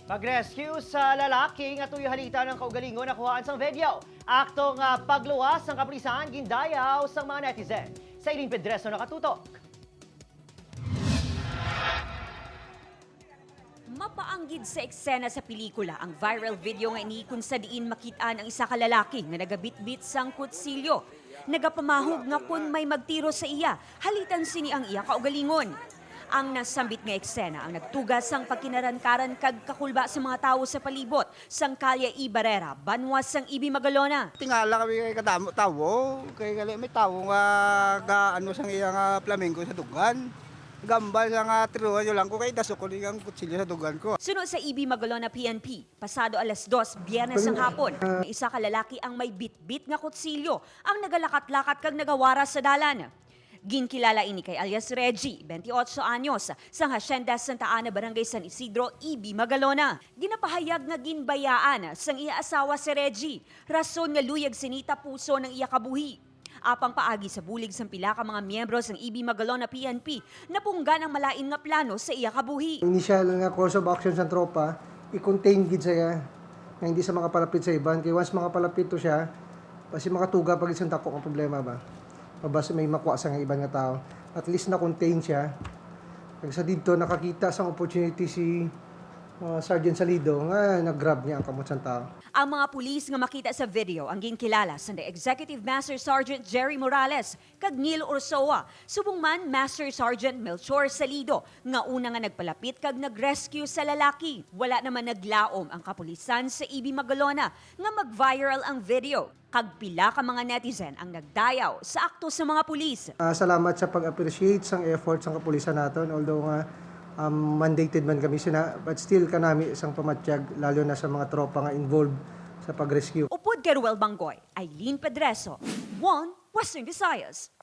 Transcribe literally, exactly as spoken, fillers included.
Pag-rescue sa lalaki nga tuyo halita ng kaugalingon nakuhaan sang video. Akto nga pagluwas sang kapulisan gindayaw sang mga netizen. Si Eileen Pedreso nakatutok. Mapaanggid sa eksena sa pelikula ang viral video nga ini, kung sa diin makit-an ang isa ka lalaki nga nagabitbit sang kutsilyo. Nagapamahog nga kon may magtiro sa iya, halitan sini ang iya kaugalingon. Ang nasambit nga eksena ang nagtuga sang pagkinarankaran kag kakulba sa mga tawo sa palibot sang Calle E. Barrera, banwa sang Ibi Magalona. Tingala kami kay kadamo tawo, kay gali may tawo nga ga-ano sang iya nga flamingo sa dugan. Gambal sa nga tiruan nyo lang ko kay dasok ko ni ang kutsilyo sa dugan ko. Suno sa Ibi Magalona P N P, pasado alas dos, Biyernes sang hapon, may isa ka lalaki ang may bitbit nga kutsilyo ang nagalakat-lakat kag nagawara sa dalan. Ginkilala ini kay alias Reggie, twenty-eight anyos, sang Hacienda Santa Ana, Barangay San Isidro, Ibi Magalona. Ginapahayag nga ginbayaan sang iya asawa si Reggie, rason nga luyag sini tapuson ang iya kabuhi. Apang paagi sa bulig sang pila ka mga miyembro sang Ibi Magalona P N P, napunggan ang malain nga plano sa iya kabuhi. Initial nga course of action sang tropa, i-contain gid siya nga hindi sa makapalapit sa iban. Kay once makapalapit to siya, basi makatuga pa gid sang dako nga problema ba. Mabas may makuha sa nga iban nga tao. At least na-contain siya. Kag sa didto, nakakita sang opportunity si, uh, Sergeant Salido nga nag-grab niya ang kamot sang tao. Ang mga pulis nga makita sa video ang ginkilala sang Executive Master Sergeant Jerry Morales kag Neil Ursoa, subong man Master Sergeant Melchor Salido, nga una nga nagpalapit kag nag-rescue sa lalaki. Wala naman naglaom ang kapulisan sa Ibi Magalona nga mag-viral ang video, kag pila ka mga netizen ang nagdayaw sa akto sa mga pulis. Ah, salamat sa pag-appreciate sang effort sang kapulisan naton, although nga, um, mandated man kami sina, but still kanami sang pamatyag, lalo na sa mga tropa nga involved sa pag-rescue. Upod kay Ruel Banggoy, Eileen Pedreso, One Western Visayas.